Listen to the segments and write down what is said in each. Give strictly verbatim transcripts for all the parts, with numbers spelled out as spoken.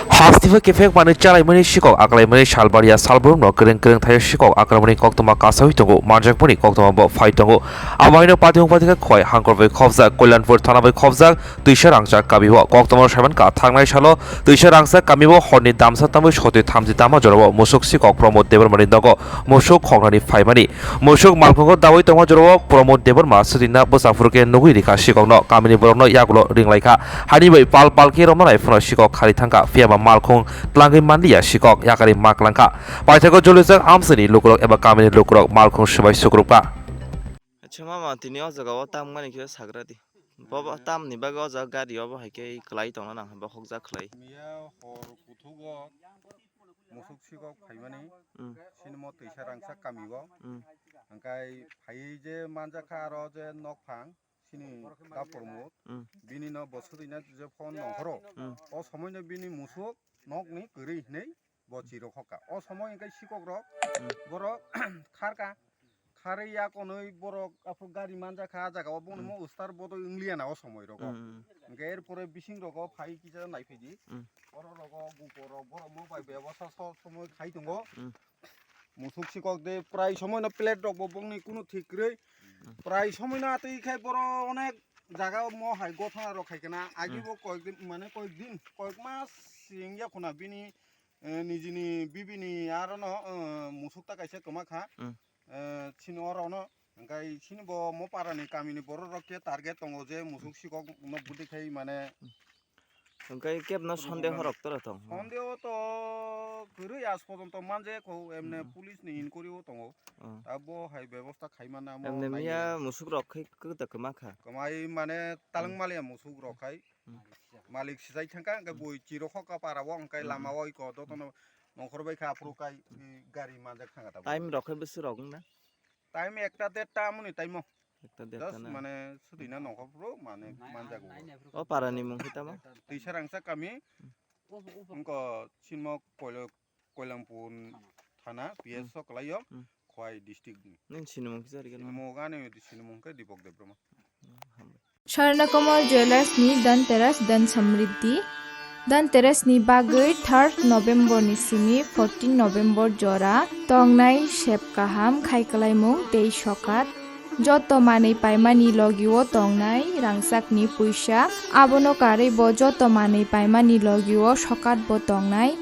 Hastibo kephek manwi chalaimani sikok aklaimani salbaria salbrumno kwrwng kwrwng thaio sikok akramani koktwma kasawi tongo, manjakmani koktwma bo phai tongo. Abo haino patimung pathikha khwlai hangkorbai khobjak, Kalyanpur thana bai khobjak, Twisa Rangchak kamio koktwma saimankha thangnai salo Twisa Rangchak kamio horni damsa tamwi soti thamchi tama jorao musuk sikok Pramod Debbarmani nogo musuk khoknani phaimani. Musuk malkhungo dawi tongma jorao Pramod Debbarma swtwina bwsafru khe nugwi rikha sikokno, kamini borokno yagulo ringlaikha. Hani bai pal pal khe romna nai phano sikok khari thangkha, phiyaba malkhung tlangwi manliya sikok, yakari ma klangkha. Paithago jolijak amchaini lukurok eba kamini lukurok malkhung swbai sukrupkha. Acha mama, tini o jaga o tam gani khe sagra di. Bobo tamni bagwi o jaga gari obo hai khe kwlai tongna nang, bokhokjak khlai. Miya hor kuthugo musuk sikok phaimani, hmm, sinimo Twisa Rangchak kamio. Hmm. Hwnkhe phaiwi je manjakha aro je nokphang sini da Pramod, hmm, bini no bo swtwina je phone nongkhoro. Hmm. O somoino bini musuk nokni kwrwi hinwi bo chirok hokha. O somoi hwnkhe sikokrok, hmm, borok kharkha. Kharwi ya konwi borok aphuru gari manjakha, ah jaga o bongni, hmm, mo ustar bodo wngliya na o somoi rogo. Hmm. Hwnkhe er pore bising rogo phai kisa naiphai di. Hmm. Oro rogo gupor rok borok mo bai bebasa so somoi khai tongo. Hmm. Musuk sikok de prai somoi no plate rok bo bongni kunu thik kwrwi. Hmm. Prai somoi no atwi khai boro onek jaga o mo hai gothana rok khai kana. Agi, hmm, bo koyek din, mane koyek din, koyek mas sing ya khuna bini, eh, nijini bibini aro no, eh, musuk ta kaisa kwma kha. Hmm. Eh, chini oro no, hwnkhe chini bo mo parani kamini borok rok khe target tongo je musuk sikok no budi khai mane. Hwnkhe kebno sondeho rok tora tong. Sondeho to kwrwi aaj porjonto manje kho, emne, hmm, police ni inquiry o tongo. Oh. Abo hai bebosta khai mano amo emne nai miya musuk rok khai kwta kwma kha. Kwmai mane, hmm, talwng maliya musuk rok khai. Hmm. Malik sijai thangkha, hwnkhe, hmm, bui chirok hokha para o, hwnkhe, hmm, lama o iko dotono nongkhor bai kha aphuru kai, i gari manjak thangkha tabuk. Time rok khe bwswk rok wngna? Time ekta derta amoni time o. Ekta derta. Just na? Mane swtwina nongkhor phuru mane manjago. O para ni mung khe tamo? Twisa Rangchak kami. Hmm. Wngkha sinmo Koilo-, Koilampur thana, hmm, P S o kwlaio. Hmm. Khwai district ni. Nini sinimung kisa rikhe no? Sinimung ani sinimung khe Deepak Debbarma. Hmm, hambai. Swarnakomal Jewellers ni Dhanteras Dhan Samriddhi. Dhanteras ni bagwi third November ni simi fourteen November jora tongnai sep kaham khai kwlaimung tei sokat. Joto manwi paimani logio tongnai rangchakni puisa, abono karwi bo joto manwi paimani logio sokatbo tongnai.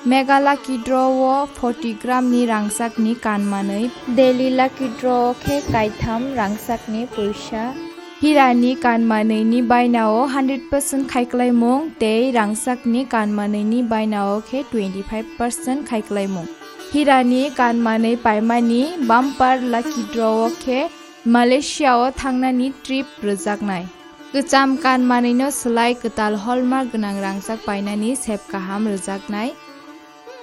Mega Lucky Draw o forty gram ni rangchakni kanmanwi, Daily Lucky Draw o khe kaitham rangchakni puisa. Hirani kanmanwini bainao hundred percent khaiklaimung tei rangchakni kanmanwini bainao khe twenty five percent khaiklaimung. Hirani kanmanwi paimani Bumper Lucky Draw o khe Malaysia o thangnani trip rwjaknai. Kwcham kanmanwino swlai kwtal hallmark gwnang rangchak painani sep kaham rwjaknai.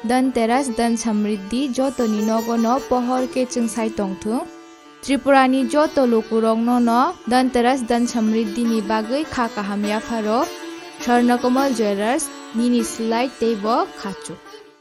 Dhanteras Dhan Samriddhi jotoni nogono pohor khe chwngsai tongthung. Tripurani joto lukurokno no Dhanteras Dhan Samriddhini bagwi kha kaham yapharo. Swarnakomal Jewellers, nini swlai teibo khachuk.